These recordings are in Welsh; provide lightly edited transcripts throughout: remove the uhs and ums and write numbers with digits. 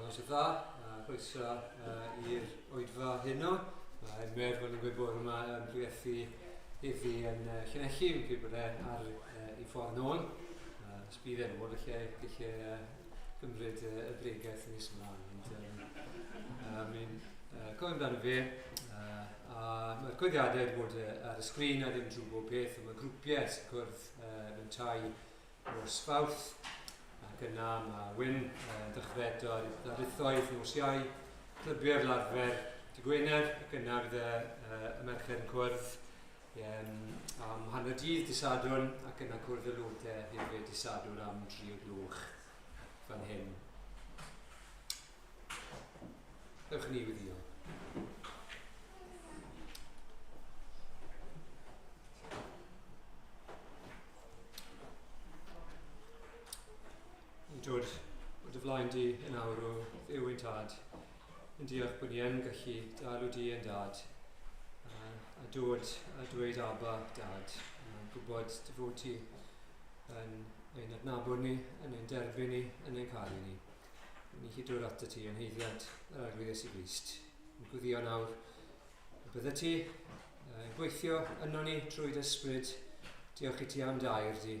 Noswaith dda, a chroeso i'r oedfa heno. Mae Mer, fel ni'n gweud bore yma, yn pregethu iddi yn Llanelli, fi'n credu bod e ar ei ffordd nôl. Os bydd e'n ôl, felly gallu gymryd y bregaeth yn nes ymlaen. Ond, mi'n cofio amdano fe, a mae'r coeddiadau wedi bod ar y sgrin a ddim drwy bob peth, ond mae grwpiau sy'n cwrdd mewn tai nos Fawrth, ac yna mae Wyn yn dechrau eto ar ddarlithoedd nos Iau, clybiau fel arfer dy Gwener, ac yna fydd y, y merched yn cwrdd am hanner dydd dy Sadwrn, ac yna cwrdd y lodau hefyd dy Sadwrn am 3 o gloch fan hyn. Ewch ni weddio. Ni'n dod o dy flaen di yn awr o Dduw ein tad, yn diolch bod ni yn gallu dalw di yn dad, a, a dod a dweud Abba, dad, a gwybod dy fod ti yn ein adnabod ni, yn ein derbyn ni, yn ein caru ni. Ni chi dod ato ti yn heiddiant yr Arglwydd Iesu Grist. Yn gwyddio nawr y bydde ti yn gweithio yno ni trwy dy ysbryd. Diolch i ti am dair di.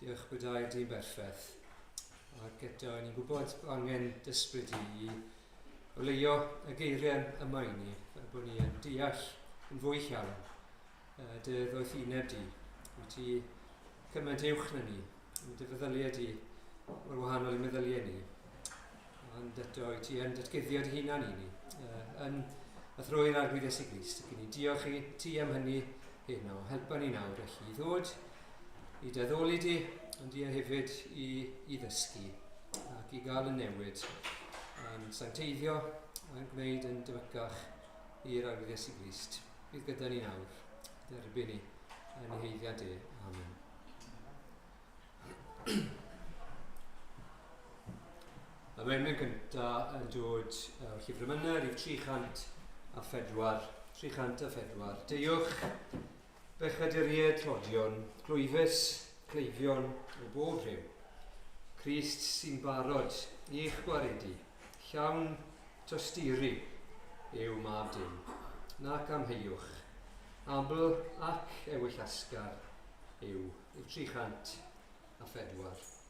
Diolch bod dair di'n berffaith. Ac eto, ni'n gwybod bod angen dy ysbryd di i oleuo y geiriau yma i ni, fel bod ni yn deall yn fwy llawn dy ddoethineb di. Wyt ti cymaint uwch na ni. Mae dy feddyliau di mor wahanol i meddyliau ni. Ond eto, wyt ti yn datguddio dy hunan i ni, yn a thrwy'r Arglwydd Iesu Grist. Ac i ni diolch i ti am hynny heno. Helpa ni nawr felly i ddod i daddoli di, ond ie hefyd i, i ddysgu ac i gael y newid yn sancteiddio a'n gwneud yn debycach i'r Arglwydd Iesu Grist. Bydd gyda ni nawr. Derbyn ni yn ei heiddiad e. Amen. Mae emyn gyntaf yn dod o'r llyfr emynau, rhif 304. 304. Deuwch, bechaduriaid tlodion, glwyfus, cleifion o bob rhyw. Crist sy'n barod i'ch gwaredu, llawn tosturi yw mab Duw, nac amheuwch, abl ac ewyllasgar yw. Rhif 304.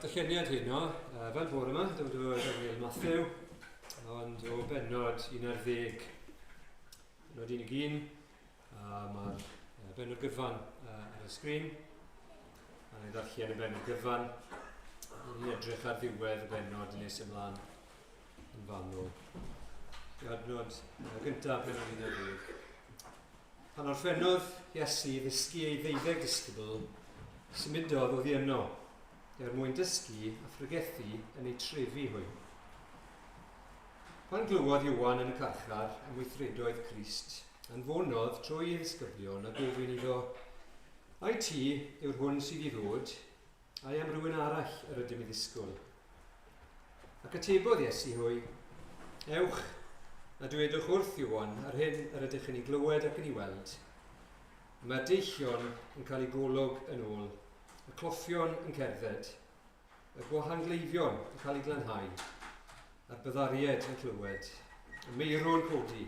darlleniad heno, fel bore yma, dod o Efengyl Mathew, ond o bennod 11. Bennod 11, a mae'r bennod gyfan ar y sgrin. A ni ddarllen y bennod gyfan. Ni'n edrych ar ddiwedd y bennod yn nes ymlaen yn fanwl. Y adnod gyntaf, bennod 11. Pan orffennodd Iesu ddysgu ei ddeuddeg disgybl, symudodd oddi yno, er mwyn dysgu a phregethu yn eu trefi hwy. Pan glywodd Ioan yn y carchar am weithredoedd Crist, anfonodd trwy ei ddisgyblion a gofyn iddo, Ai ti yw'r hwn sydd i ddod, ai am rywun arall yr ydym i ddisgwyl? Ac atebodd Iesu hwy, Ewch, a dywedwch wrth Ioan yr hyn yr ydych yn ei glywed ac yn ei weld. Y mae'r deillion yn cael eu golwg yn ôl, y cloffion yn cerdded, y gwahangleifion yn cael eu glanhau, a'r byddaried yn clywed, y meirw'n codi,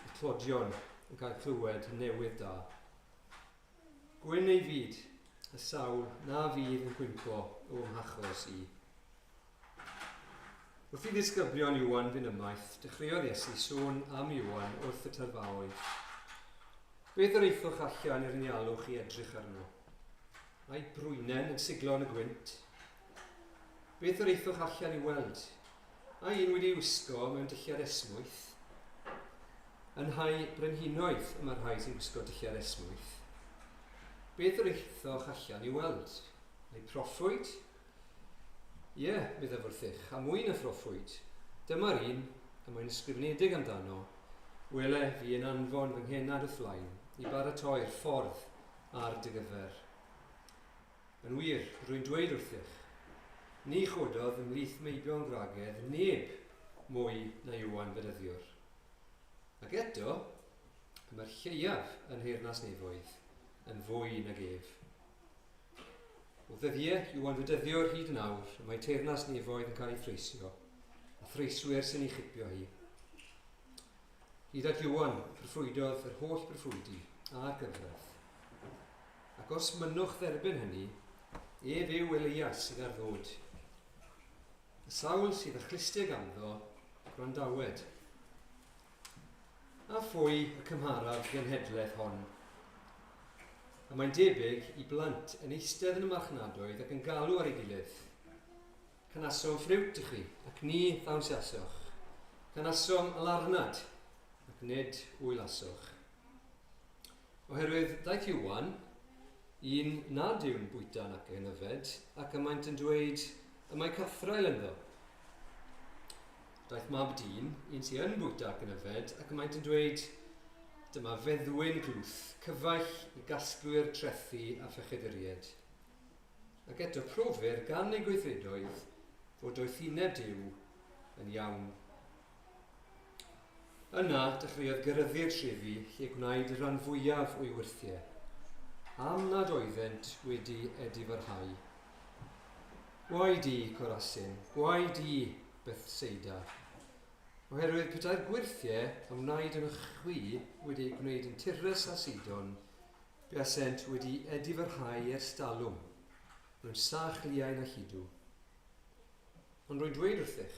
y tlodion yn cael clywed newydd da. Gwyn ei fyd, y sawl na fydd yn cwympo o'm hachos i. Wrth i ddisgyblion Ioan fynd ymaith, dechreuodd Iesu sôn am Ioan wrth y tyrfaoedd. Beth yr aethoch allan i'r anialwch i edrych arno? Ai brwynen yn siglo yn y gwynt? Beth yr aethoch allan i weld? Ai un wedi ei wisgo mewn dillad esmwyth? Yn nhai brenhinoedd y mae'r rhai sy'n gwisgo dillad esmwyth. Beth yr aethoch allan i'w weld? Ai proffwyd? Ie, meddaf wrthych, a mwy na phroffwyd. Dyma'r un y mae'n ysgrifenedig amdano, Wele, fi yn anfon fy nghennad wrth flaen, i baratoi'r ffordd ar dy gyfer. Yn wir, rwy'n dweud wrthych, ni chododd ymhlith meibion gwragedd neb mwy na Ioan Fedyddiwr. Ac eto, y mae'r lleiaf yn nheyrnas nefoedd yn fwy nag ef. O ddyddiau Ioan Fedyddiwr hyd yn awr, y mae teyrnas nefoedd yn cael ei threisio, a threiswyr sy'n ei chipio hi. Hyd at Ioan y proffwydodd yr holl broffwydi a'r gyfraith. Ac os mynnwch dderbyn hynny, ef yw Elias sydd ar ddod. Y sawl sydd â chlustiau ganddo, gwrandawed. A phwy y cymharaf genhedlaeth hon? Y mae'n debyg i blant yn eistedd yn y marchnadoedd ac yn galw ar ei gilydd. Canasom ffriwt i chi, ac ni ddawnsiasoch. Canasom alarnad, ac nid wylasoch. Oherwydd daeth Iwan, un nad yw'n bwyta nac yn yfed, ac y maent yn dweud, y mae cythraul ynddo. Daeth mab dyn, un sydd yn bwyta ac yn yfed, ac y maent yn dweud, dyma feddwyn glwth, cyfaill i gasglwyr trethi a phechaduriaid. Ac eto profir gan ei gweithredoedd fod doethineb Duw yn iawn. Yna, dechreuodd geryddu'r trefi lle gwnaed y rhan fwyaf o'i wyrthiau, am nad oeddent wedi edifarhau. Gwae di, Corasin, gwae di, Bethseida! Oherwydd petai'r gwyrthiau a wnaed yn chwi wedi eu gwneud yn Tyrus a Sidon, buasent wedi edifarhau ers talwm, mewn sach liain a lludw. Ond rwy'n dweud wrthych,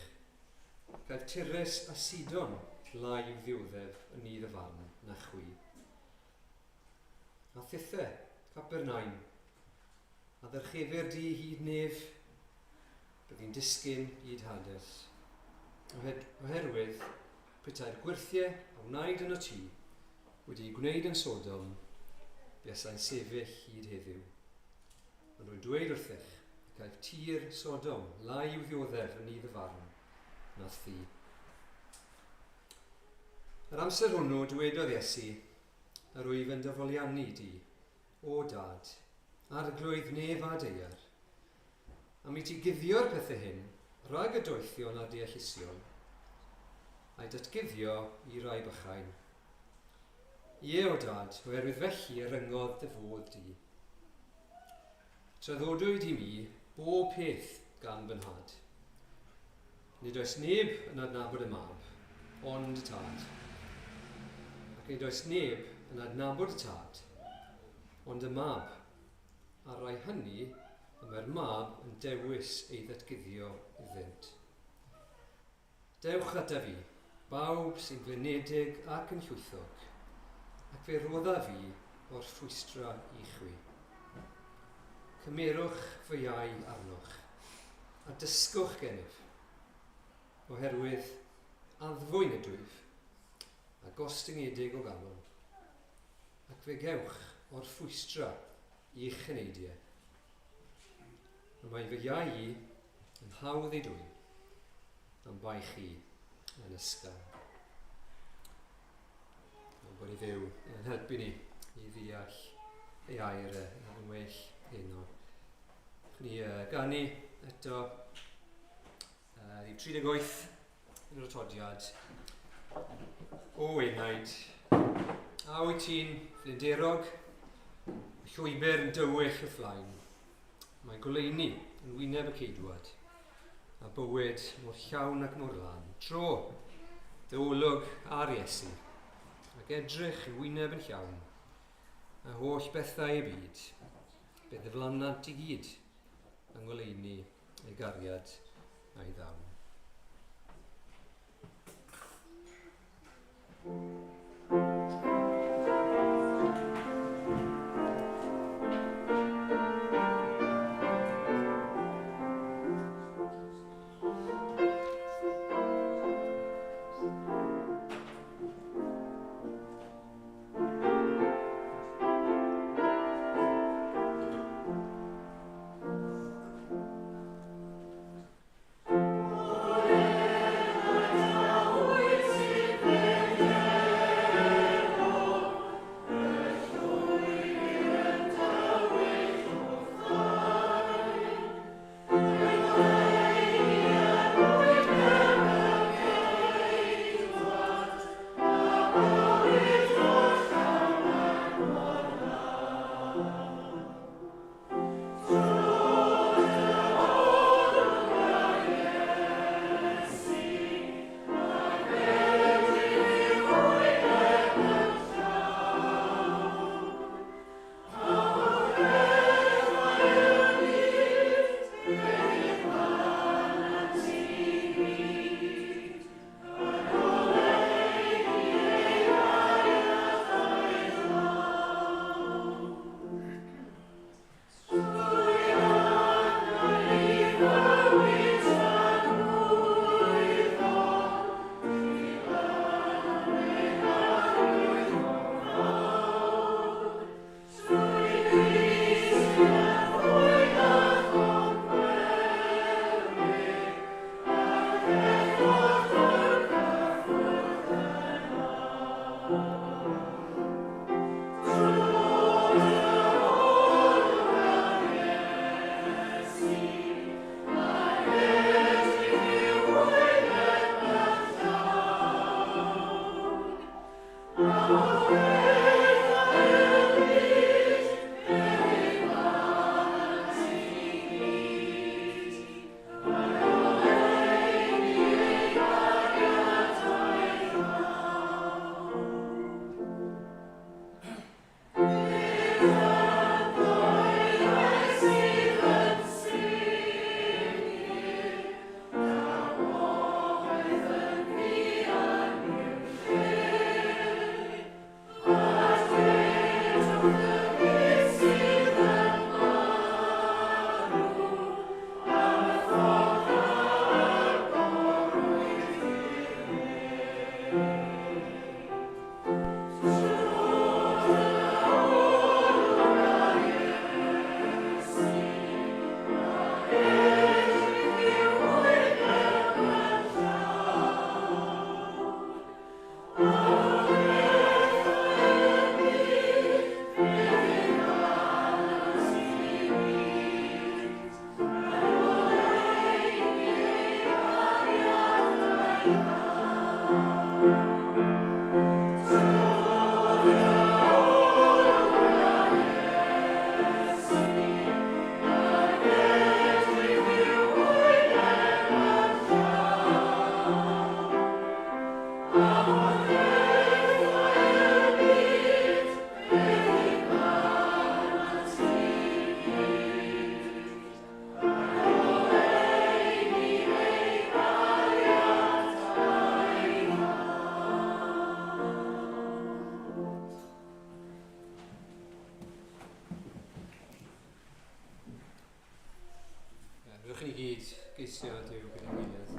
Caiff Tyrus a Sidon lai i'w ddioddef yn nydd y farn na chwi. A thithe, Capernaum, a ddyrchefir di hyd nef, byddi'n disgyn hyd Hades. Oherwydd, petai'r gwyrthiau a wnaed yno ti wedi'u gwneud yn Sodom, buasai'n sefyll hyd heddiw. Ond rwy'n dweud wrthych, y caiff tir Sodom lai i'w ddioddef yn nydd y farn na thi. Yr amser hwnnw dywedodd Iesu, Yr wyf yn dy foliannu di, o Dad, arglwydd nef a daear, am i ti guddio'r pethau hyn rhag y doethion a'r deallusion, a'u datguddio i rai bychain. Ie, o Dad, oherwydd felly y ryngodd dy fodd di. Traddodwyd i mi bob peth gan fy nhad. Nid oes neb yn adnabod y mab, ond y tad. Ac nid oes neb yn adnabod y tad, ond y mab, a'r rhai hynny A mae'r mab yn dewis ei ddatguddio iddynt. Dewch ata fi, bawb sy'n flinedig ac yn llwythog, ac fe rodda fi o'r ffwystra i chwi. Cymerwch fy iau arnoch, a dysgwch gennyf, oherwydd addfwyn ydwyf, a gostyngedig o galon, ac fe gewch o'r ffwystra i'ch heneidiau. Y mae fy iau i yn hawdd ei dwyn, am bai chi yn ysgafn. Mae'n bod i Dduw yn helpu ni i ddeall ei air yn well heno. Ni ganu eto rhif 38 yn yr atodiad. O enaid, a wyt ti'n flinderog, y llwybr yn dywyll y flaen. Mae goleuni yn wyneb y ceidwad, a bywyd mor llawn ac mor lân. Tro dy olwg ar Iesu, ac edrych i wyneb yn llawn, a holl bethau y byd, fe ddiflannant i gyd yng ngoleuni ei gariad a'i ddawn. geisio Duw gyda'n gilydd.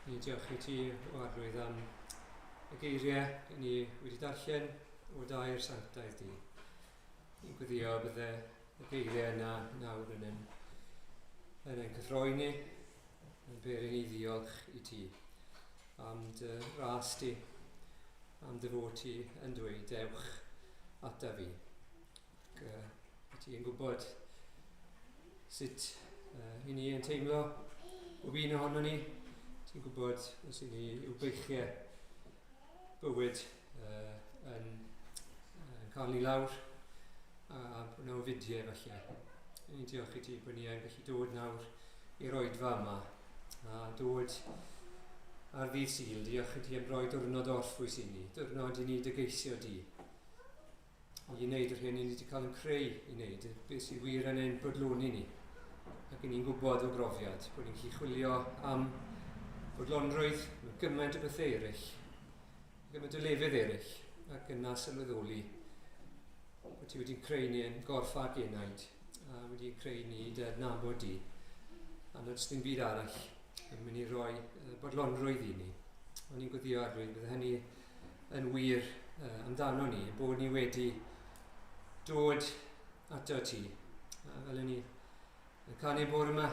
Ni'n diolch i ti, o Arglwydd, am y geiriau i ni wedi darllen o dair sanctaidd di. Ni'n gweddio bydde y geiriau yna nawr yn ein, yn ein cyffroi ni, yn beri ni ddiolch i ti am dy ras di, am dy fod ti yn dweud dewch ata fi. Ac ti yn gwybod sut i ni yn teimlo bob un ohono ni. Ti'n gwybod os i ni yw beichiau bywyd yn, yn cael ni lawr a bod yna ofidiau falle. Ni'n diolch i ti bod ni yn gallu dod nawr i'r oedfa yma a dod ar ddydd Sul. Diolch i ti am roi diwrnod orffwys i ni, diwrnod i ni dy geisio di. I wneud yr hyn i ni wedi cael yn creu i wneud, beth sydd wir yn ein bodloni ni. Ac i ni'n gwybod o brofiad bod ni'n gallu chwilio am fodlonrwydd mewn gymaint o bethau eraill, gymaint o lefydd eraill, ac yna sylweddoli bod ti wedi'n creu ni yn gorff ac enaid, a wedi'n creu ni i dy adnabod di, a nad oes dim byd arall yn mynd i roi bodlonrwydd i ni. O'n i'n gweddio Arglwydd, bydde hynny yn wir amdano ni, bod ni wedi dod ato ti. A fel ni yn canu bore yma,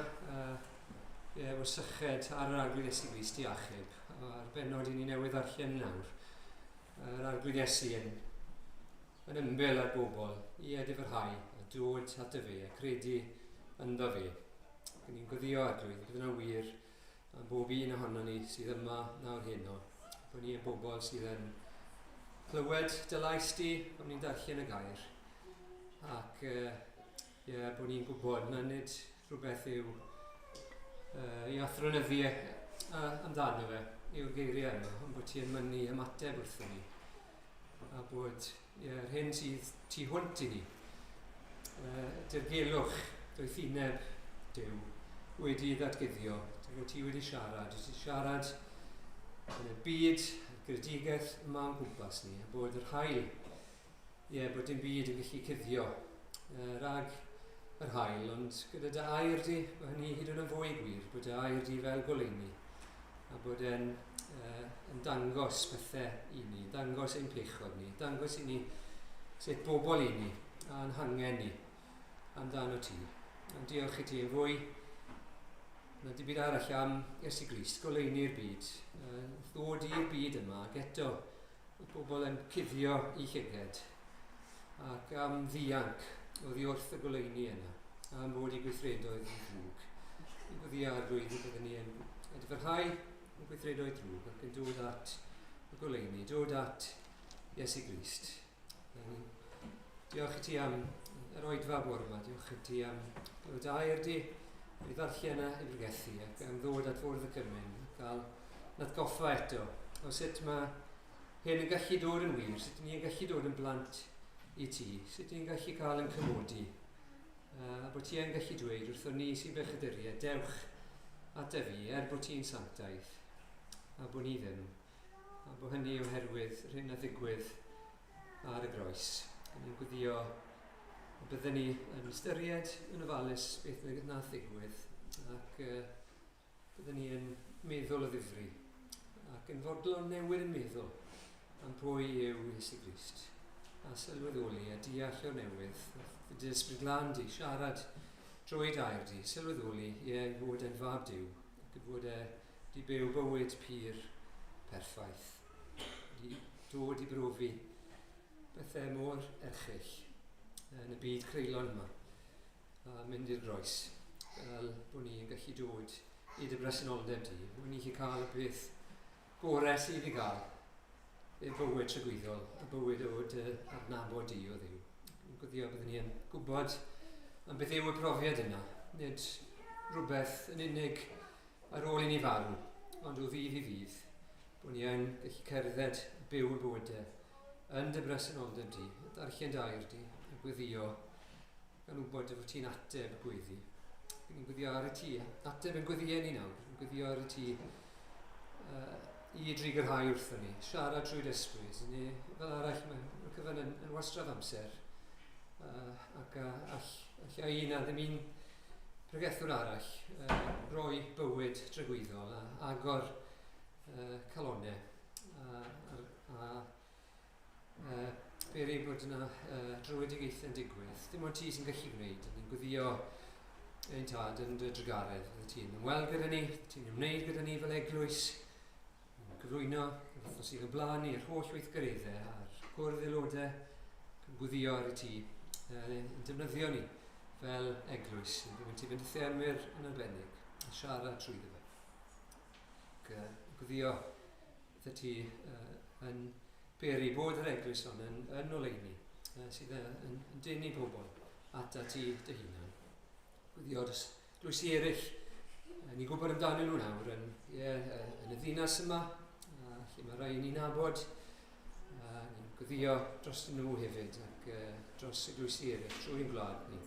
ie, o syched ar yr Arglwydd Iesu Grist i achub. A'r benod i ni newydd ddarllen nawr, yr Arglwydd Iesu yn, yn ymbil ar bobl i edifyrhau a dod ato fe a credu ynddo fe. Ac ni'n gweddio Arglwydd, bydd yna wir am bob un ohono ni sydd yma nawr heno. Bod ni yn bobl sydd yn clywed dy lais di pan ni'n darllen y gair. Ac yeah, bod ni'n gwybod na nid rhywbeth yw i athronyddu amdano fe yw'r geiriau yma, ond bod ti yn mynnu ymateb wrthyn ni. A bod yeah, yr hyn sydd tu hwnt i ni, dirgelwch, doethineb Duw wedi ddatguddio, dy fod ti wedi siarad, wedi siarad yn y byd, y greadigaeth yma o'n gwmpas ni, a bod yr haul, ie, yeah, bod dim byd yn gallu cuddio rhag yr haul, ond gyda dy air di, mae hynny hyd yn oed yn fwy gwir, bod dy air di fel goleuni, a bod e'n yn dangos pethau i ni, dangos ein pechod ni, dangos i ni sut bobl i ni, a'n hangen ni amdano ti. Ond diolch i ti yn fwy na dim byd arall am Iesu Grist, goleuni'r byd, ddod i'r byd yma, ac eto y bobl yn cuddio i llyged, ac am ddianc oddi wrth y goleuni yna, am fod i gweithredoedd yn ddrwg. Yn gweddio Arglwydd y byddwn ni yn edifyrhau yn gweithredoedd drwg ac yn dod at y goleuni, dod at Iesu Grist. Diolch i ti am yr oedfa bore yma, diolch i ti am glywed air di, i ddarllen a i bregethu ac am ddod at fwrdd y cymun a cael natgoffa eto o sut mae hyn yn gallu dod yn wir, sut ni'n gallu dod yn blant i ti, sut ni'n gallu cael yn cymodi, a bod ti yn gallu dweud wrthon ni sy'n bechaduriau, dewch ata fi, er bod ti'n sanctaidd, a bod ni ddim. A bod hynny oherwydd yr hyn a ddigwydd ar y groes. A ni'n gweddio y bydden ni yn ystyried yn ofalus beth nath ddigwydd ac bydden ni yn meddwl o ddifri ac yn fodlon newid yn meddwl am pwy yw Iesu Grist a sylweddoli a deall o'r newydd wrth dy Ysbryd Glân di siarad drwy dair di sylweddoli ie ei fod e'n fab Duw ac ei fod e di byw bywyd pur perffaith, di dod i brofi bethau mor erchyll yn y byd creulon yma a mynd i'r groes fel bod ni'n gallu dod i dy bresenoldeb di, bod ni'n gallu cael y peth gorau sydd i gael, y bywyd tragwyddol, y bywyd o dy adnabod di o Dduw. Yn gweddio byddwn ni yn gwybod am beth yw y profiad yna, nid rhywbeth yn unig ar ôl i ni farw, ond o ddydd i ddydd, bod ni yn gallu cerdded a byw y bywydau yn dy bresenoldeb di, a darllen dy air di, a gweddio, gan wybod dy fod ti'n ateb y gweddi. Ni'n gweddio ar y ti, ateb yn gweddiau ni nawr, yn gweddio ar y ti. i drigarhau wrthon ni, siarad trwy dy ysbryd. Ni, fel arall, mae cyfan yn wastraff amser. Ac all, all un a ddim un pregethwr arall roi bywyd tragwyddol a agor calonau a beri bod yna drwyedigaethau'n digwydd. Dim ond ti sy'n gallu gwneud. Ni'n gweddio ein tad yn dy drugaredd. Fydde ti'n ymweld gyda ni, ti'n ymwneud gyda ni fel eglwys, yn cyflwyno yr wythnos sydd o blaen ni, yr holl weithgareddau a'r cwrdd aelodau, yn gweddio ar y ti, yn defnyddio ni fel eglwys, yn gwybod ti fendithiau Emyr yn arbennig, a siarad trwyddo fe. Ac gweddio fydde ti yn beri bod yr eglwys hon yn oleuni, sydd yn denu pobl ata ti dy hunan. Gweddio dros eglwysi eraill, ni'n gwybod amdanyn nhw nawr yn y ddinas yma, lle mae rai ni'n nabod, ni'n gweddio dros nhw hefyd ac dros eglwysi eraill trwy'n gwlad ni.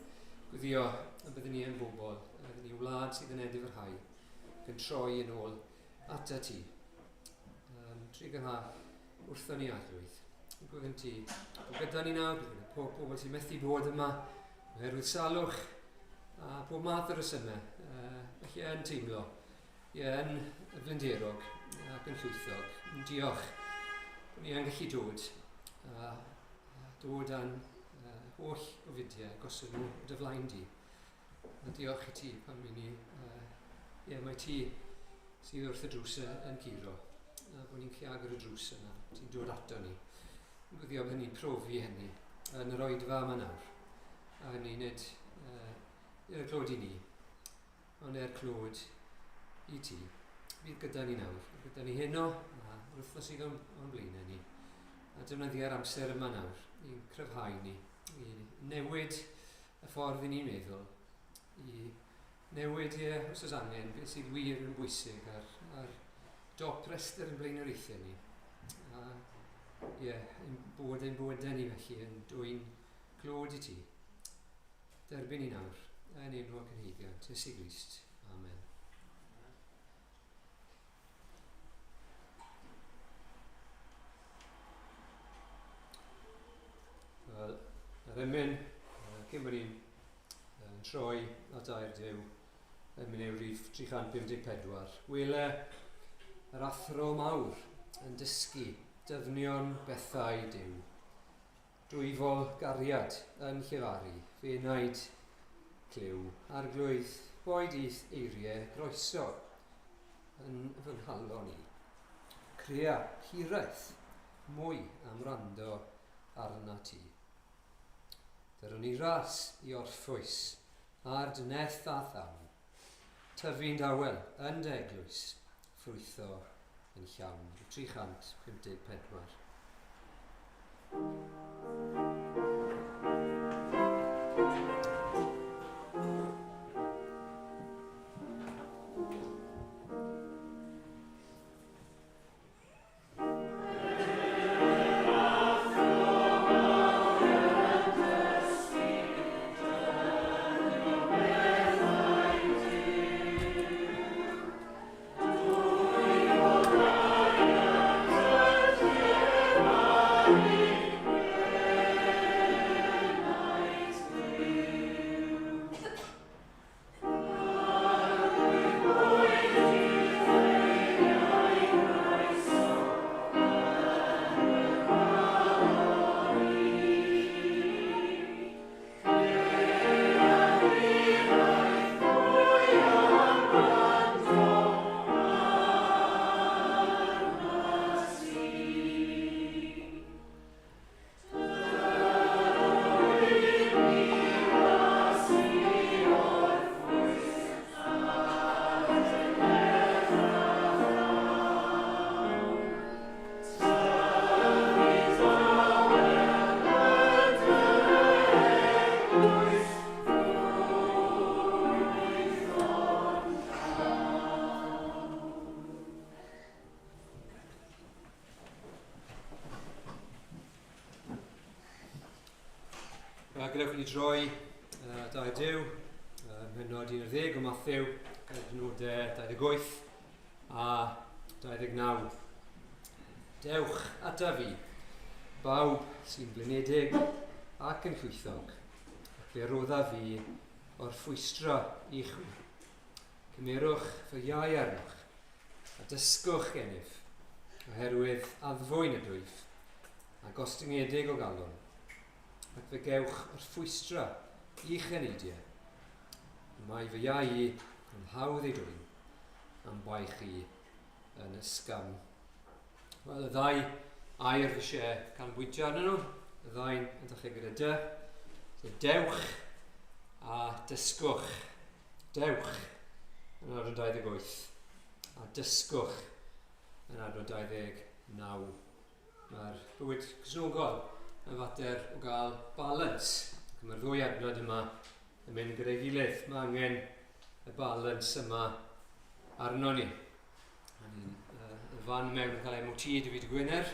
Gweddio y byddwn ni yn bobl, byddwn ni'n wlad sydd yn edifarhau, ac yn troi yn ôl ata ti. Trugarha wrthon ni Arglwydd. Gofyn ti, bod gyda ni nawr, bydd pob pobl sy'n methu bod yma, oherwydd salwch, a pob math o resymau, felly yn teimlo, ie, yn flinderog ac yn llwythog. Diolch bod ni yn gallu dod, a dod â'n holl ofidiau, gosod nhw o dy flaen di. A diolch i ti pam i ni, ie, mae ti sydd wrth y drws yn curo, a bod ni'n gallu agor y drws yna, ti'n dod ato ni. Yn gweddio bod ni'n profi hynny yn yr oedfa yma nawr. A hynny nid i'r clod i ni, ond er clod i ti. Bydd gyda ni nawr, gyda ni heno, a wythnos sydd o'n blaenau ni. A defnyddio'r amser yma nawr i'n cryfhau ni, i newid y ffordd i ni'n meddwl, i newid, ie, os oes angen, beth sydd wir yn bwysig ar dop rhestr yn blaenoriaethau ni. A ie, ein bod ein bywydau ni felly yn dwyn clod i ti. Derbyn ni nawr, yn enw ac yn heiddiant, Iesu Grist. Amen. Wel, yr emyn, cyn bod ni'n troi at air Duw, emyn yw rhif 354. Wele yr athro mawr yn dysgu dyfnion bethau Duw. Dwyfol gariad yn llefaru, fenaid clyw, arglwydd, boed i'th eiriau groeso yn fy nghalon i. Crea hiraeth mwy am wrando arna ti. Dyrwn i ras i orffwys ar dy nerth a thawn, tyfu'n dawel yn dy eglwys, ffrwytho yn llawn. 354. Gadewch i ni droi dau Duw, mhennod 11 o Matthew, adnodau 28 a 29. Dewch ata fi, bawb sy'n blinedig ac yn llwythog, ac fe rodda fi orffwystra i chwi. Cymerwch fy iau arnoch, a dysgwch gennyf, oherwydd addfwyn ydwyf, a gostyngedig o galon, ac fe gewch orffwystra i'ch eneidiau. Mae fy iau i yn hawdd ei dwyn, am bai chi yn ysgafn. Wel, y ddau air fi eisiau canolbwyntio arnyn nhw, y ddau'n yn dechrau gyda dy. So, dewch a dysgwch. Dewch yn adran 28 a dysgwch yn adran 29. Mae'r bywyd Cristnogol yn fater o gael balans. Ac mae'r ddwy adnod yma yn mynd gyda'i gilydd. Mae angen y balans yma arno ni. A ni'n y fan mewn yn cael MOT dy fi dy Gwener,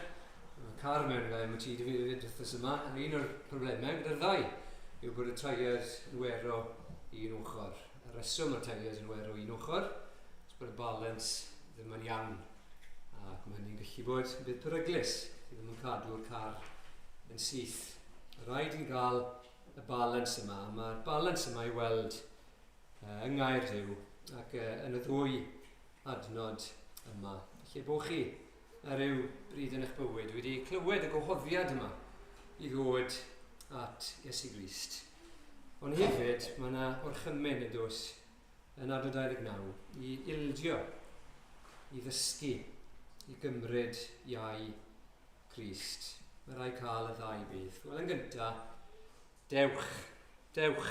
mae car mewn yn cael MOT dy fi dy wythnos yma, a un o'r problemau gyda'r ddau yw bod y tyres yn wero un ochr. Y reswm mae'r tyres yn wero un ochr, ys bod y balans ddim yn iawn. Ac mae hynny'n gallu bod yn beth peryglus, chi ddim yn cadw'r car yn syth. Rhaid i ni gael y balans yma, a mae'r balans yma i weld yng Ngair Duw ac yn y ddwy adnod yma. Felly bod chi ar ryw bryd yn eich bywyd wedi clywed y gwahoddiad yma i ddod at Iesu Grist. Ond hefyd, mae yna orchymyn yn dos yn adnod 29 i ildio, i ddysgu, i gymryd iau Crist. Mae rhaid cael y ddau beth. Wel, yn gyntaf, dewch, dewch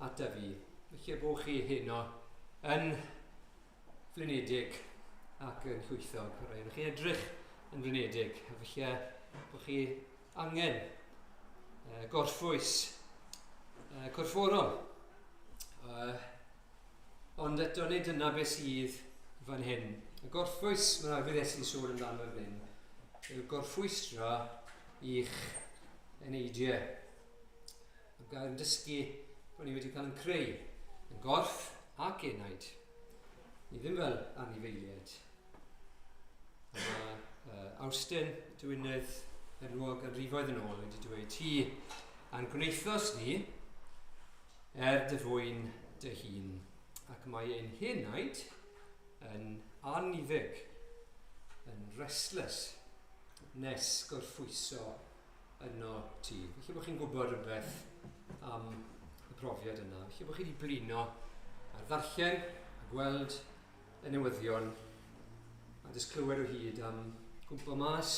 ata fi. Felly bod chi heno yn flinedig ac yn llwythog. Rhaid chi edrych yn flinedig, a felly bod chi angen gorffwys corfforol. Ond eto nid dyna beth sydd fan hyn. Y gorffwys mae'r Arglwydd Iesu'n sôn amdano fan hyn yw gorffwystra i'ch eneidiau. Mae gair yn dysgu bod ni wedi cael yn creu yn gorff ac enaid. Ni ddim fel anifeiliaid. A mae Awstin, diwinydd enwog ganrifoedd yn ôl, wedi dweud ti a'n gwnaethos ni er dy fwyn dy hun. Ac mae ein henaid yn anniddig, yn restless, nes gorffwyso yno ti. Felly bod chi'n gwybod rhywbeth am y profiad yna. Felly bod chi wedi blino ar ddarllen a gweld y newyddion a jyst clywed o hyd am gwmpo mas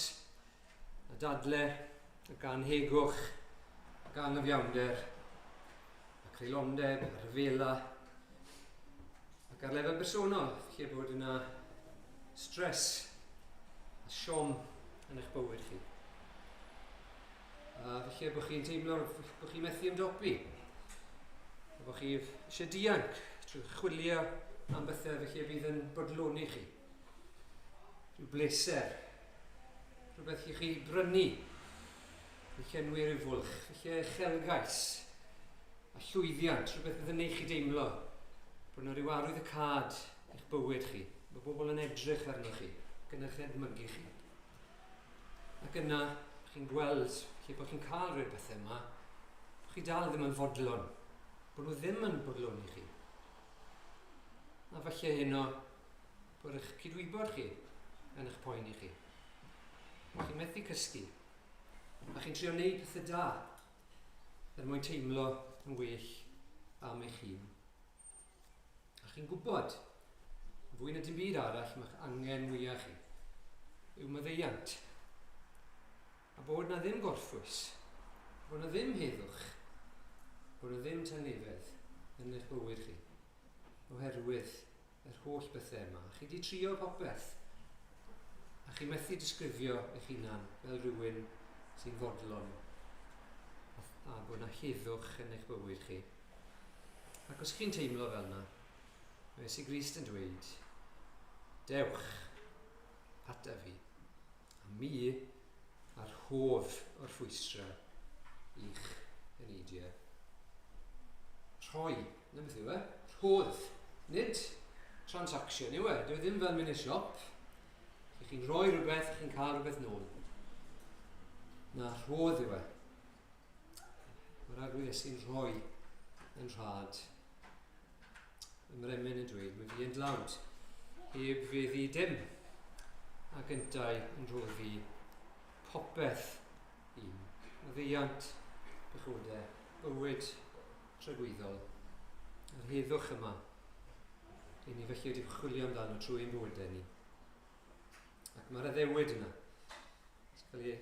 a dadle a ganhegwch ac anghyfiawnder a creulondeb a rhyfela ac ar lefel bersonol lle bod yna stres a siom yn eich bywyd chi. A felly bod chi'n teimlo bod chi'n methu ymdopi. A bod chi eisiau dianc trwy chwilio am bethau felly bydd yn bodloni chi. Rhyw bleser. Rhywbeth i chi brynu. I llenwi rhyw fwlch. Felly uchelgais a llwyddiant. Rhywbeth bydd yn neud chi deimlo bod yna rhyw arwydd y cad eich bywyd chi. Mae bobl yn edrych arnoch chi ac yn eich edmygu chi. Ac yna, chi'n gweld lle bod chi'n cael rhai'r pethau yma, bod chi dal ddim yn fodlon, bod nhw ddim yn bodloni chi. A falle heno, bod eich cydwybod chi yn eich poeni chi. Chi'n methu cysgu, a chi'n trio wneud pethau da er mwyn teimlo yn well am eich hun. A chi'n gwybod, fwy na dim byd arall, mae'ch angen mwyaf chi yw maddeuant. A bod na ddim gorffwys, bod na ddim heddwch, bod na ddim tangnefedd yn eich bywyd chi, oherwydd yr holl bethau yma. Chi wedi trio popeth, a chi methu disgrifio eich hunan fel rhywun sy'n fodlon a bod na heddwch yn eich bywyd chi. Ac os chi'n teimlo fel yna, mae Iesu Grist yn dweud, dewch ata fi, a mi a'r hof o'r ffwystra i'ch eneidiau. Rhoi, na beth yw e? Rhodd, nid transaction yw e. Dyw e ddim fel mynd i'r siop. Chi'n rhoi rhywbeth, chi'n cael rhywbeth nôl. Na, rhodd yw e. Mae'r Arglwydd Iesu'n rhoi yn rhad. Mae'r emyn yn dweud, mae fi yn dlawd, heb feddu dim, ac yntau yn rhoddi popeth i. Maddeuant, pechodau, bywyd tragwyddol, yr heddwch yma, i ni felly wedi chwilio amdano trwy ein bywydau ni. Ac mae'r addewid yna, sy'n cael ei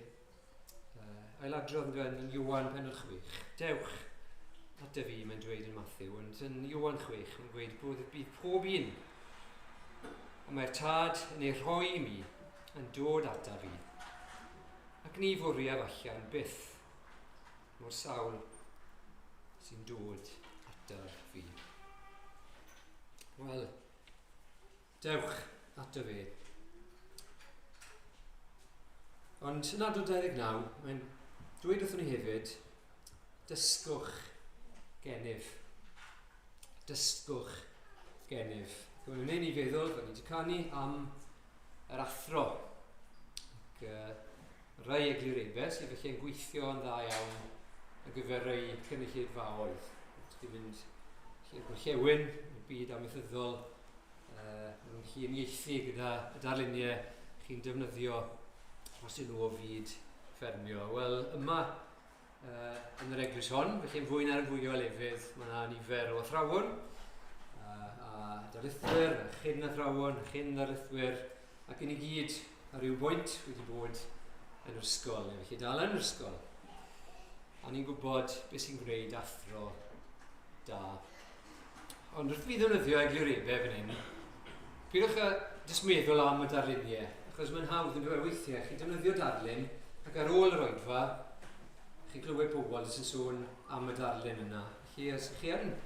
ailadrodd yn dweud yn Ioan penod 6. Dewch ata fi, mae'n dweud yn Matthew, ond yn Ioan 6, mae'n dweud bod bydd pob un, a mae'r tad yn ei rhoi i mi yn dod ata fi. Ac ni fwriaf allan byth mor sawl sy'n dod ata fi. Wel, Dewch ato fe. Ond yn adnod 29, mae'n dweud wrthon ni hefyd, dysgwch gennyf. Dysgwch gennyf. Mae'n wneud ni feddwl, fel ni wedi canu am yr athro. Ac, rai eglurebau sydd felly yn gweithio yn dda iawn ar gyfer rai cynulleidfaoedd. Ti'n mynd i'r gorllewin, y byd amaethyddol, maen nhw'n gallu uniaethu gyda y darluniau chi'n defnyddio os ydyn nhw o fyd ffermio. Wel, yma yn yr eglwys hon, felly yn fwy na'r fwy o lefydd, mae yna nifer o athrawon, a darlithwyr, a chyn athrawon, a chyn ddarlithwyr, ac i ni gyd ar ryw bwynt wedi bod yn yr ysgol, neu felly dal yn yr ysgol. A ni'n gwybod beth sy'n gwneud athro da. Ond wrth fi ddefnyddio eglurebau fan hyn, pidwch â jyst meddwl am y darluniau, achos mae'n hawdd yn dweud weithiau, chi'n defnyddio darlun, ac ar ôl yr oedfa, chi'n clywed pobl jyst yn sôn am y darlun yna. Felly, os chi yn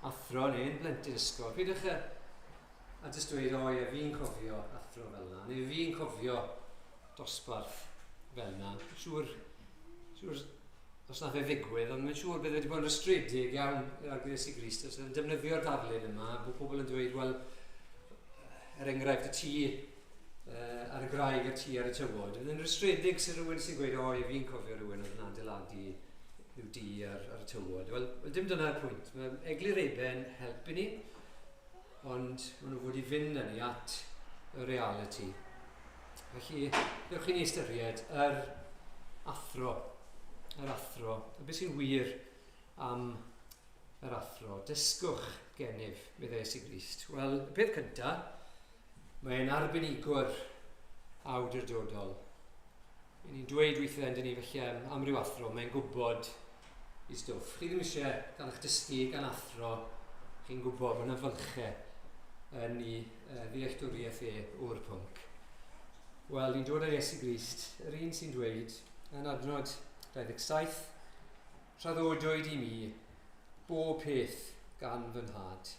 athro neu yn blentyn ysgol, pidwch â a jyst dweud, o ie, fi'n cofio athro fel yna, neu fi'n cofio dosbarth fel yna. Siŵr, siŵr os nath e ddigwydd, ond mae'n siŵr bydd wedi bod yn rhystredig iawn i'r Arglwydd Iesu Grist os yn defnyddio'r darlun yma, bod pobl yn dweud, wel, er enghraifft, y tŷ ar y graig a'r tŷ ar y tywod. Bydd yn rhystredig sy'n rhywun sy'n gweud, o, ie, fi'n cofio rhywun oedd yn adeiladu rhyw dŷ ar, ar y tywod. Wel, well, dim dyna'r pwynt. Mae eglurebau'n helpu ni, ond maen nhw fod i fynd â ni at y realiti. Felly, dewch i ni ystyried yr athro, yr athro, a beth sy'n wir am yr athro. Dysgwch gennyf, meddai Iesu Grist. Wel, y peth cyntaf, mae'n arbenigwr awdurdodol. Ry'n ni'n dweud weithiau yn dyn ni felly am, am ryw athro, mae'n gwybod i stwff. Chi ddim eisiau cael eich dysgu gan athro, chi'n gwybod bod yna fylchau yn ei ddealltwriaeth e o'r pwnc. Wel, ni'n dod ar Iesu Grist, yr un sy'n dweud yn adnod 27, Traddodwyd i mi bob peth gan fy nhad.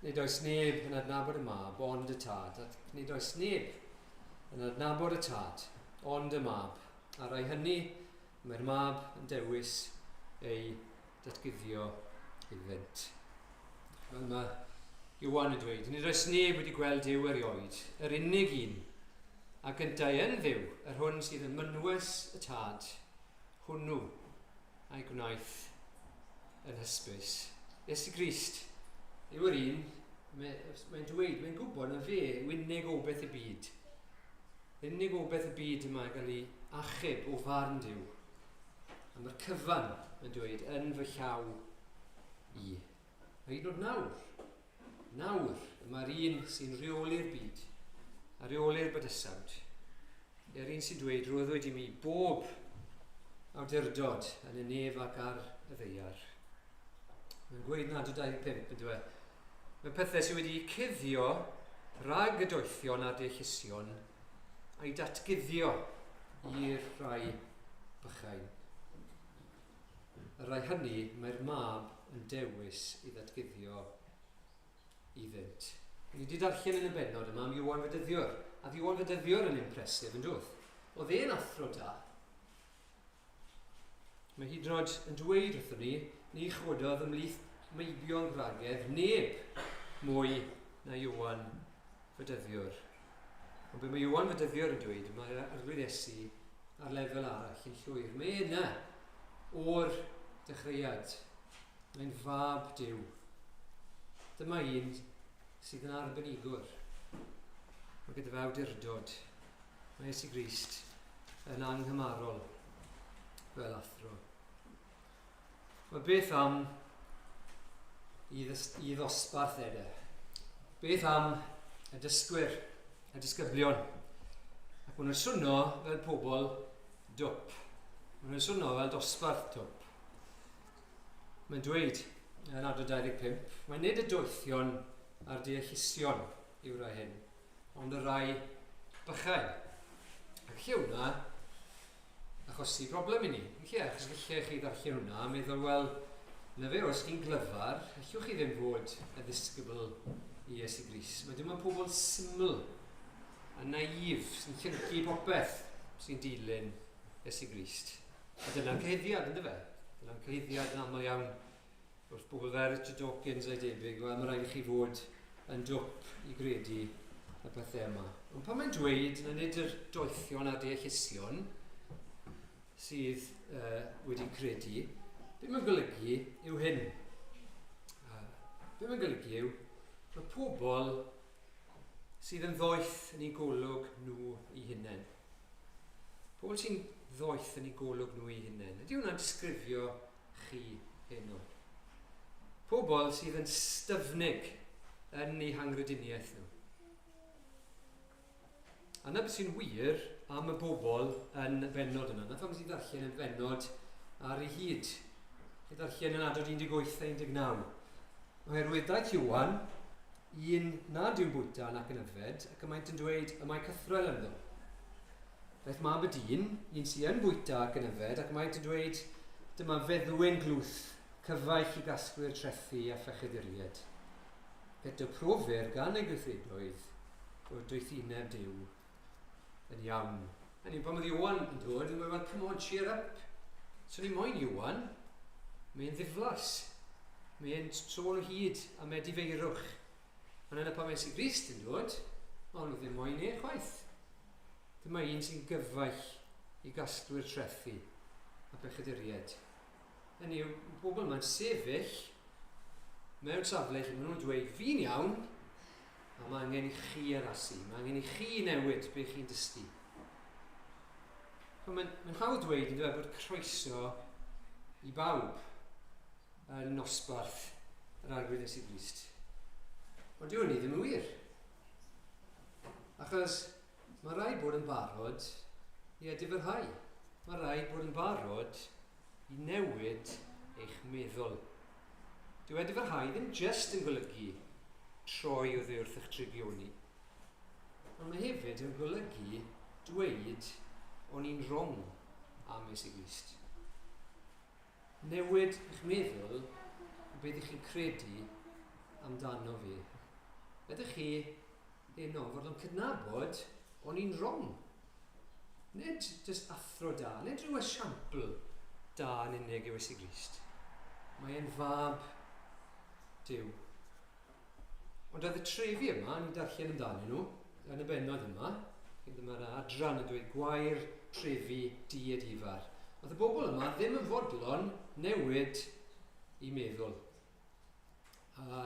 Nid oes neb yn adnabod y mab ond y tad, ac nid oes neb yn adnabod y tad ond y mab, a'r rhai hynny mae'r mab yn dewis eu datguddio iddynt. Fel mae Iwan yn dweud, nid oes neb wedi gweld Duw erioed, yr unig un, a gyntau yn Dduw, yr hwn sydd yn mynwes y tad, hwnnw a'i gwnaeth yn hysbys. Iesu Grist yw'r un, mae'n dweud, mae'n gwybod na fe yw unig obaith y byd. Unig obaith y byd yma gael ei achub o farn Duw. A mae'r cyfan, mae'n dweud, yn fy llaw i. A hyd yn oed nawr, nawr, y mae'r un sy'n rheoli'r byd, a rheoli'r bydysawd, yr un sy'n dweud, roeddwyd i mi bob awdurdod yn y nef ac ar y ddaear. Mae'n gweud yn adnod 25, yn dweud, mae pethau sydd wedi cuddio rhag y doethion a'r deallusion a'i datguddio i'r rhai bychain. Y rhai hynny mae'r mab yn dewis i ddatguddio iddynt. Ni wedi darllen yn y bennod yma am Iwan Fedyddiwr, a Iwan Fedyddiwr yn impresif yn dwth. Oedd e'n athro da, Mae hyd yn oed yn dweud wrthon ni, ni chododd ymhlith meibion gwragedd neb mwy na Ioan Fedyddiwr. Ond be mae Iwan Fedyddiwr yn dweud, mae'r Arglwydd Iesu ar lefel arall yn llwyr. Mae e yna o'r dechreuad. Mae'n fab Duw. Dyma un sydd yn arbenigwr. Mae gyda fe awdurdod. Mae Iesu Grist yn anghymarol fel athro. Mae beth am i, i ddosbarth e de? Beth am y dysgwyr, y disgyblion? Ac maen nhw'n swno fel pobl dwp. Maen nhw'n swno fel dosbarth dwp. Mae'n dweud yn adnod 25, mae nid y doethion a'r deallusion yw'r rhai hyn, ond y rhai bychain. Ac lle hwnna achosi broblem i ni. Lle, achos lle chi ddarllen hwnna a meddwl, wel, na fe, os chi'n glyfar, allwch chi ddim fod y ddisgybl i Iesu Grist. Mae dim ond pobl syml a naif sy'n llyncu popeth sy'n dilyn Iesu Grist. A dyna'r cyhuddiad, ynddo fe? Dyna'r cyhuddiad yn aml iawn wrth bobl fel Richard Dawkins a'i debyg, wel, mae rhaid i chi fod yn dwp i gredu y pethau yma. Ond pan mae'n dweud na nid yr doethion a'r deallusion sydd wedi credu, be mae'n golygu yw hyn. Be mae'n golygu yw, mae pobl sydd yn ddoeth yn eu golwg nhw eu hunain. Pobl sy'n ddoeth yn eu golwg nhw eu hunain. Ydy hwnna'n disgrifio chi heno? Pobl sydd yn styfnig yn eu hangrediniaeth nhw. A na beth sy'n wir am y bobl yn y bennod yna. Na pham sy'n ddarllen y bennod ar ei hyd. Chi ddarllen yn adod 18 a 19. Oherwydd daeth Iwan, un nad yw'n bwyta nac yn yfed, ac y maent yn dweud, y mae cythrel ynddo. Daeth mab y dyn, un sy'n yn bwyta ac yn yfed, ac maent yn dweud, dyma feddwyn glwth, cyfaill i gasglu'r trethi a phechaduriaid. Eto profir gan ei gweithredoedd bod doethineb Duw yn iawn. Hynny yw, pan oedd Iwan yn dod, yn gweud, well, come on, cheer up. So ni moyn Iwan, mae'n ddiflas. Mae'n sôn o hyd am edifeirwch. Ond yna pan mae Iesu Grist yn dod, ond nhw ddim moyn e chwaith. Dyma un sy'n gyfaill i gasglu'r trethi a pechaduriaid. Hynny yw, pobl yma'n sefyll mewn safle lle maen nhw'n dweud, fi'n iawn, a mae angen i chi addasu, mae angen i chi newid be chi'n dysgu. Mae'n mae hawdd dweud yn dweud bod croeso i bawb yn nosbarth yr Arglwydd Iesu Grist. Ond dyw hynny ddim yn wir. Achos mae rhaid bod yn barod i edifyrhau. Mae rhaid bod yn barod i newid eich meddwl. Dyw edifyrhau ddim jyst yn golygu troi oddi wrth eich drygioni, ond mae hefyd yn golygu dweud o'n i'n wrong am Iesu Grist. Newid eich meddwl o beth ych chi'n credu amdano fe. Ydych chi heno fod o'n cydnabod o'n i'n wrong? Nid jyst athro da, nid rhyw esiampl da yn unig yw Iesu Grist. Mae e'n fab Duw. Ond oedd y trefi yma, ni'n darllen amdanyn nhw, yn y bennod yma, dyma'r adran yn dweud gwair trefi di a difar. Oedd y bobl yma ddim yn fodlon newid i meddwl. A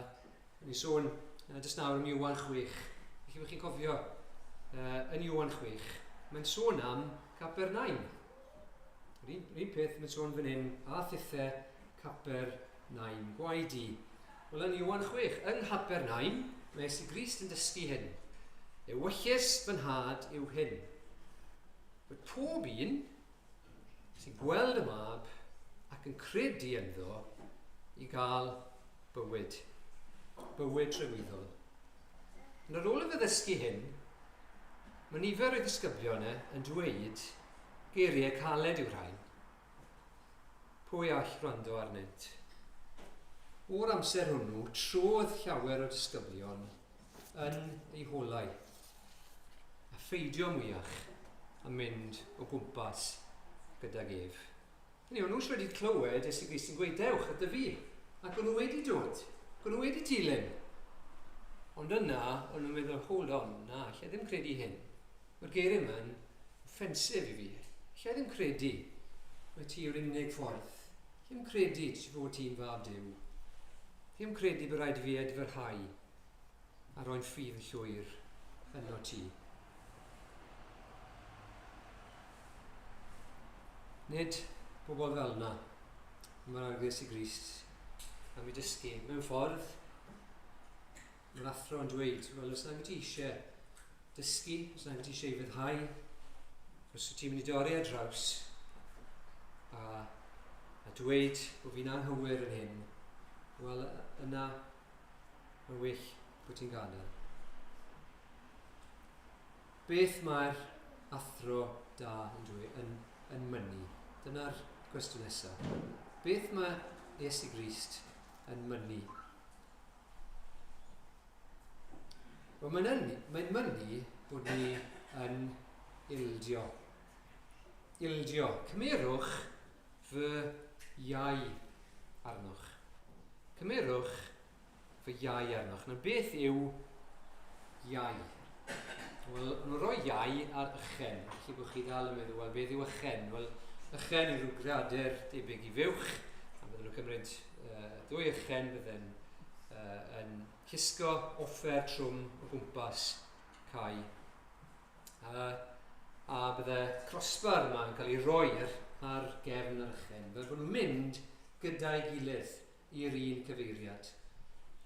ni sôn jyst nawr am Iwan 6. Felly bod chi'n cofio yn Iwan 6, mae'n sôn am Capernaum. Yr un, un peth mae'n sôn fan hyn, a thithe Capernaum, gwaed i. Wel, yn Iwan 6, yng Nghapernaum, mae Iesu Grist yn dysgu hyn. Ewyllys fy nhad yw hyn. Bod pob un sy'n gweld y mab ac yn credu ynddo i gael bywyd. Bywyd trywyddol. Ond ar ôl iddo ddysgu hyn, mae nifer o'i ddisgyblion e yn dweud geiriau caled yw rhain. Pwy all wrando arnynt? O'r amser hwnnw, trodd llawer o disgyblion yn ei holau, a pheidio mwyach a mynd o gwmpas gydag ef. Hynny yw, o'n nhw wedi clywed Iesu Grist yn gweud, dewch at y fi. Ac o'n nhw wedi dod. Ac o'n nhw wedi dilyn. Ond yna, o'n nhw'n meddwl, hold on, na, lle ddim credu hyn. Mae'r geiriau yma'n offensif i fi. Lle ddim credu mae ti yw'r unig ffordd. Lle ddim credu ti fod ti'n fab Duw. Lle ddim credu bod rhaid i fi edfyrhau a roi'n ffydd yn llwyr yno ti. Nid bobl fel yna mae'r Arglwydd Iesu Grist am ei dysgu. Mewn ffordd, mae'r athro yn dweud, wel, os nag ti eisiau dysgu, os nag ti eisiau ei fyddhau, os wyt ti'n mynd i dorri ar draws a dweud bod fi'n anghywir yn hyn, wel, yna mae'n well bod ti'n gadael. Beth mae'r athro da yn, dwe, yn mynnu? Dyna'r cwestiwn nesaf. Beth mae Iesu Grist yn mynnu? Wel, mae'n mae mynnu bod ni yn ildio. Ildio. Cymerwch fy iau arnoch. Cymerwch fy iau arnoch. Nawr, beth yw iau? Wel, nhw'n rhoi iau ar ychen. Felly bod chi dal yn meddwl, wel, beth yw ychen? Wel, ychen yw rhyw greadur debyg i fuwch, a bydden nhw'n cymryd ddwy ychen bydden yn llusgo offer trwm o gwmpas cae. A bydde crossbar yma yn cael ei roi ar gefn yr ychen, fel bod nhw'n mynd gyda'i gilydd i'r un cyfeiriad.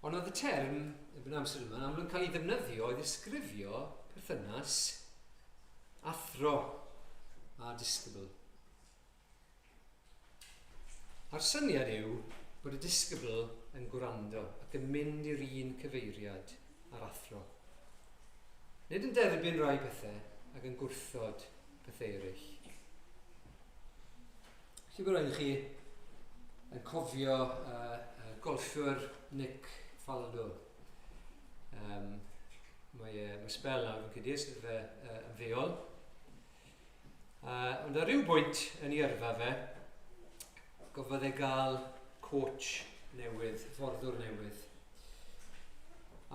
Ond oedd y term, erbyn amser yma, yn amlwg yn cael ei ddefnyddio i ddisgrifio perthynas athro a disgybl. A'r syniad yw bod y disgybl yn gwrando ac yn mynd i'r un cyfeiriad â'r athro. Nid yn derbyn rhai pethau ac yn gwrthod pethau eraill. Felly bod rhaid i chi yn cofio golffiwr Nick Faldo. Mae sbel nawr yn credu ers iddo fe ymddeol. Ond ar ryw bwynt yn ei yrfa fe, gofodd e gael coach newydd, hyfforddwr newydd. A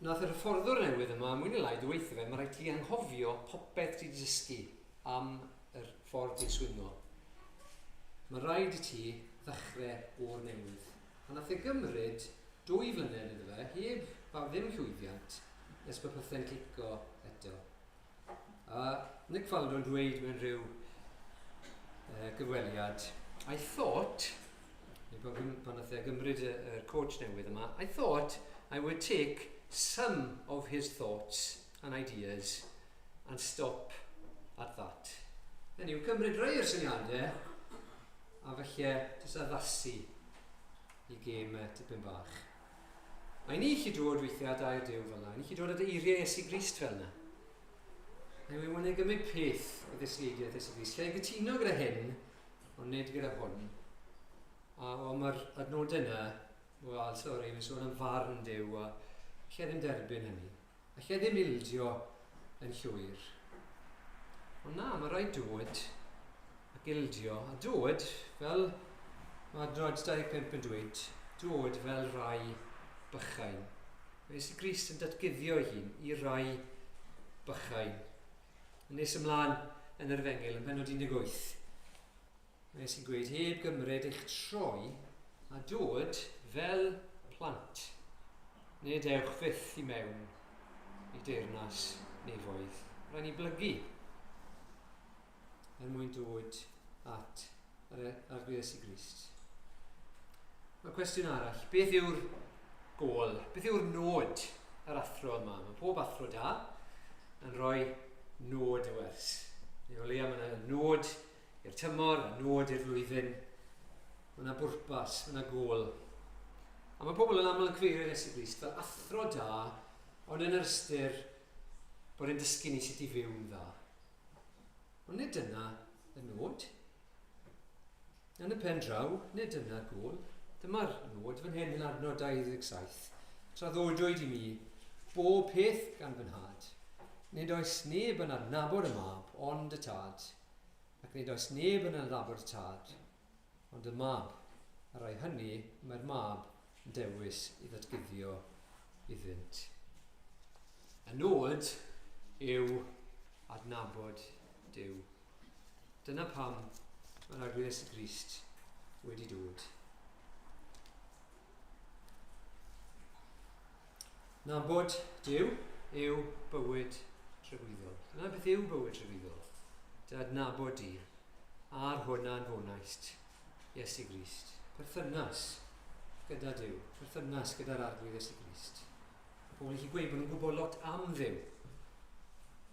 nath yr hyfforddwr newydd yma, mwy neu lai, dweud fe, mae rhaid ti anghofio popeth ti wedi dysgu am yr ffordd ti'n swingo. Mae rhaid i ti ddechrau o'r newydd. A nath e gymryd 2 flynedd iddo fe, heb fawr ddim llwyddiant, nes bod pethau'n clico eto. A Nick Faldo'n dweud mewn rhyw gyfweliad, I thought, neu pan nath e gymryd y coach newydd yma, I thought I would take some of his thoughts and ideas and stop at that. Hynny yw, cymryd rhai o'r syniadau a felly jyst addasu i gêm tipyn bach. A i ni chi dod weithiau at air Duw fel yna, i ni chi dod at eiriau Iesu Grist fel yna. A yw e'n gymryd peth o ddysgeidiaeth Iesu Grist. Lle i gytuno gyda hyn, ond nid gyda hwn. A o, mae'r adnodau yna, wel, sori, mae'n sôn am farn Duw, a lle ddim derbyn hynny. A lle ddim ildio yn llwyr. Ond na, mae rhaid dod ac ildio, a dod fel mae adnod 25 yn dweud, dod fel rai bychain. Mae Iesu Grist yn datguddio ei hun i rai bychain. Yn nes ymlaen yn yr Efengyl, yn pennod 18, mae Iesu'n gweud, heb gymryd eich troi a dod fel plant. Nid ewch fyth i mewn i deyrnas nefoedd. Rhaid ni blygu er mwyn dod at yr Arglwydd Iesu Grist. Mae cwestiwn arall. Beth yw'r gôl? Beth yw'r nod yr athro yma? Mae pob athro da yn rhoi nod y wers. Neu o leia mae yna nod i'r tymor, a nod i'r flwyddyn. Mae yna bwrpas, mae yna gôl. A mae pobl yn aml yn cyfeirio Iesu Grist fel athro da, ond yn yr ystyr bod e'n dysgu ni sut i fyw'n dda. Ond nid dyna y nod. Yn y pen draw, nid dyna'r gôl. Dyma'r nod fan hyn yn adnod 27. Traddodwyd i mi bob peth gan fy nhad. Nid oes neb yn adnabod y mab ond y tad, ac nid oes neb yn adnabod y tad ond y mab. A rai hynny mae'r mab yn dewis i ddatguddio iddynt. Y nod yw adnabod Duw. Dyna pam mae'r Arglwydd Iesu Grist wedi dod. Nabod Duw yw bywyd tragwyddol. Dyna beth yw bywyd tragwyddol. Dy adnabod di a'r hwn a anfonaist, Iesu Grist. Perthynas gyda Duw, perthynas gyda'r Arglwydd Iesu Grist. Mae pobl yn gallu gweud bod nhw'n gwybod lot am Dduw.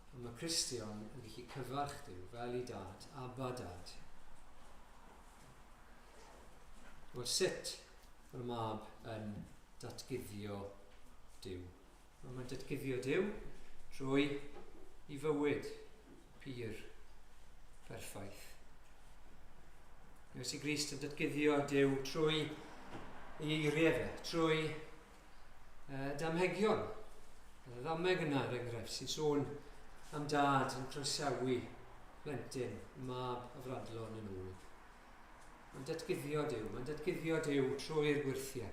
Ond mae Cristion yn gallu cyfarch Duw fel ei dad, Abba Dad. Wel, sut mae'r mab yn datguddio Duw? Wel, mae'n datguddio Duw trwy i fywyd pur, perffaith. Iesu Grist yn datguddio Duw trwy ei eiriau fe, trwy damhegion. Y ddameg yna, er enghraifft, sy'n sôn am dad yn croesawu plentyn, mab a fradlon yn ôl. Mae'n datguddio Duw, mae'n datguddio Duw trwy'r gwyrthiau.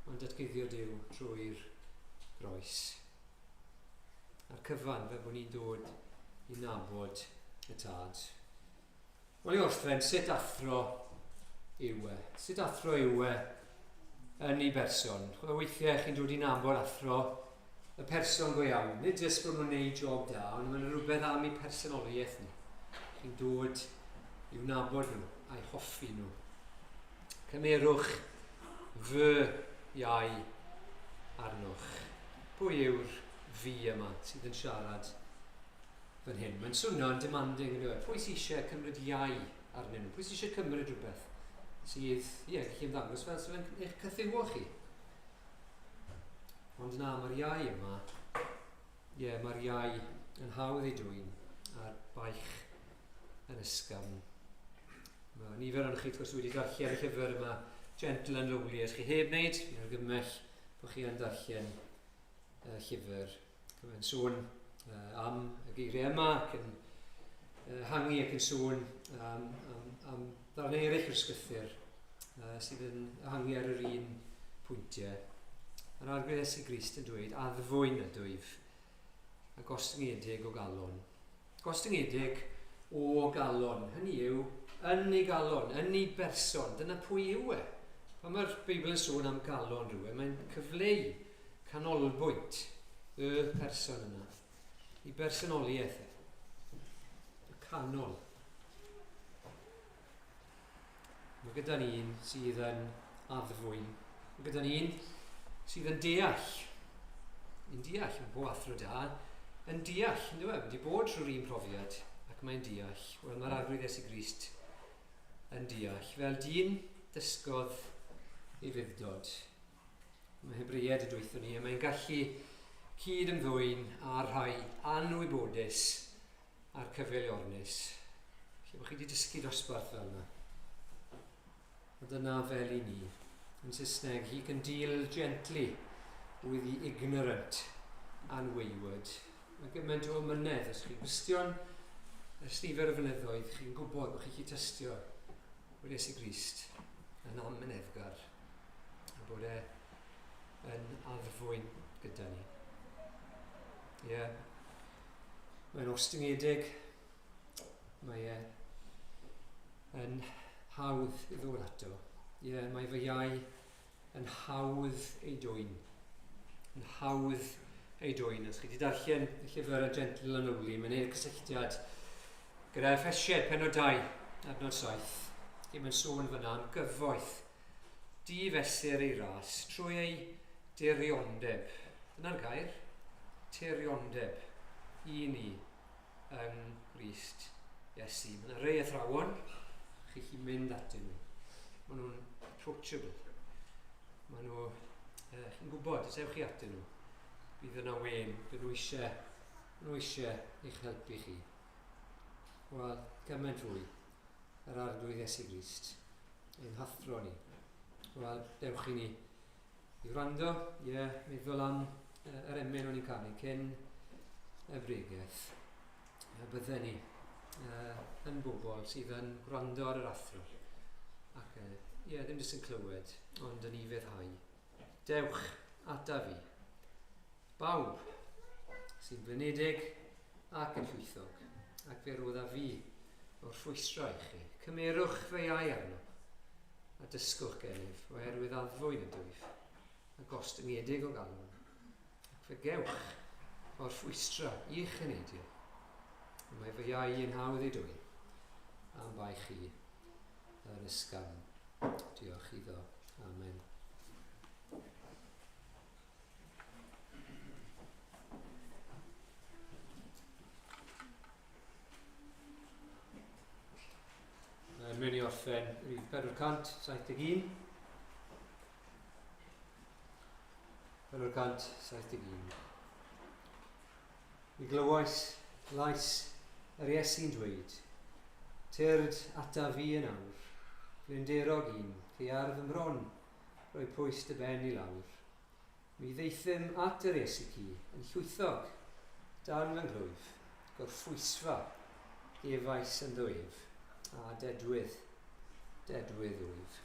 Mae'n datguddio Duw trwy'r groes. A'r cyfan fel bod ni'n dod i nabod y tad. Wel i orffen, sut athro yw e? Sut athro yw e yn ei berson? Chwbl weithiau chi'n dod i nabod athro y person go iawn. Nid jyst bod nhw'n neud job da, ond mae'n rhywbeth am eu personoliaeth nhw. Chi'n dod i'w nabod nhw a'i hoffi nhw. Cymerwch fy iau arnoch. Pwy yw'r fi yma sydd yn siarad fan hyn? Mae'n swnio'n demanding yn dweud. Pwy sydd eisiau cymryd iau arnyn nhw? Pwy sydd eisiau cymryd rhywbeth sydd, ie, yeah, gallu ymddangos fel sydd yn eich cythiwo chi? Ond na, mae'r iau yma, ie, yeah, mae'r iau yn hawdd ei dwyn a'r baich yn ysgafn. Mae nifer o'n chi, wrth gwrs, wedi darllen y llyfr yma, Gentle and Lowly. Os chi heb wneud, fi'n argymell bod chi yn darllen y llyfr. Mae'n sôn am y geiriau yma ac yn hangu ac yn sôn am, am, am ddarnau eraill o'r sgrythyr sydd yn ehangu ar yr un pwyntiau. Yr Arglwydd Iesu Grist yn dweud, addfwyn ydwyf a gostyngedig o galon. Gostyngedig o galon, hynny yw, yn ei galon, yn ei berson, dyna pwy yw e. Pan mae'r Beibl yn sôn am galon rhywun, mae'n cyfleu canolbwynt y person yna, i bersonoliaeth e. Y canol. Mae gyda ni un sydd yn addfwyn. Mae gyda ni un sydd yn deall. Yn deall, mae bob athro da yn deall, yn dweud, wedi bod trwy'r un profiad ac mae'n deall. Wel, mae'r Arglwydd Iesu Grist yn deall. Fel dyn, dysgodd ei fuddod. Mae Hebreiad yn dweithio ni, a mae'n gallu cyd ymddwyn â'r rhai anwybodus a'r cyfeiliornus. Lle bod chi wedi dysgu dosbarth fel yna. A dyna fel i ni. Yn Saesneg, he can deal gently with the ignorant and wayward. Mae gymaint o ymynedd, os chi'n Gristion, ers nifer o flynyddoedd, chi'n gwybod bod chi'n gallu tystio bod Iesu Grist yn amyneddgar a bod e yn addfwyn gyda ni. Ie, yeah. Mae'n ostyngedig, mae e yn hawdd i ddod ato. Ie, yeah, mae fy iau yn hawdd ei dwyn. Yn hawdd ei dwyn. Os chi wedi darllen y llyfr A Gentle and Lowly, mae'n ei cysylltiad gyda Effesiaid penod 2, adnod 7. Lle mae'n sôn fyna am gyfoeth di-fesur ei ras trwy ei diriondeb. Dyna'r gair, tiriondeb, i ni yng Nghrist Iesu. Mae yna rei athrawon, chi chi mynd atyn nhw. Maen nhw'n approachable. Maen nhw, chi'n gwybod, os ewch chi atyn nhw, bydd yna wen, bydd nhw eisiau, nhw eisiau eich helpu chi. Wel, gymaint fwy, yr Arglwydd Iesu Grist, ein hathro ni. Wel, dewch i ni i wrando, ie, yeah, meddwl am yr emyn o'n i'n canu cyn y bregeth. A bydden ni yn bobl sydd yn gwrando ar yr athro. Ac ie, yeah, ddim jyst yn clywed, ond yn ufuddhau. Dewch ata fi. Bawb sy'n blinedig ac yn llwythog, ac fe rodda fi o'r ffwystra i chi. Cymerwch fy iau arno, a dysgwch gennyf, oherwydd addfwyn ydwyf, a gostyngedig o galon, ac fe gewch o'r ffwystra i'ch heneidiau. Mae fy iau yn hawdd ei dwyn, am bai chi yn ysgafn. Diolch iddo. Amen. Mae'n mynd i orffen rhif 471. 471. Mi glywais lais yr Iesu'n dweud, Tyrd ata fi yn awr, blinderog un, cei ar fy mron, rhoi pwys dy ben i lawr. Mi ddeithum at yr Iesu ci, yn llwythog, dan fy nghlwyf, gorffwysfa, gefais ynddo ef, a dedwydd, dedwydd wyf.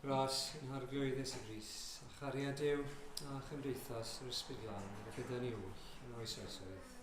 Gras yn Harglwydd Iesu Grist, a chariad Duw a chymdeithas yr Ysbryd Glân gyda ni oll yn oes oesoedd.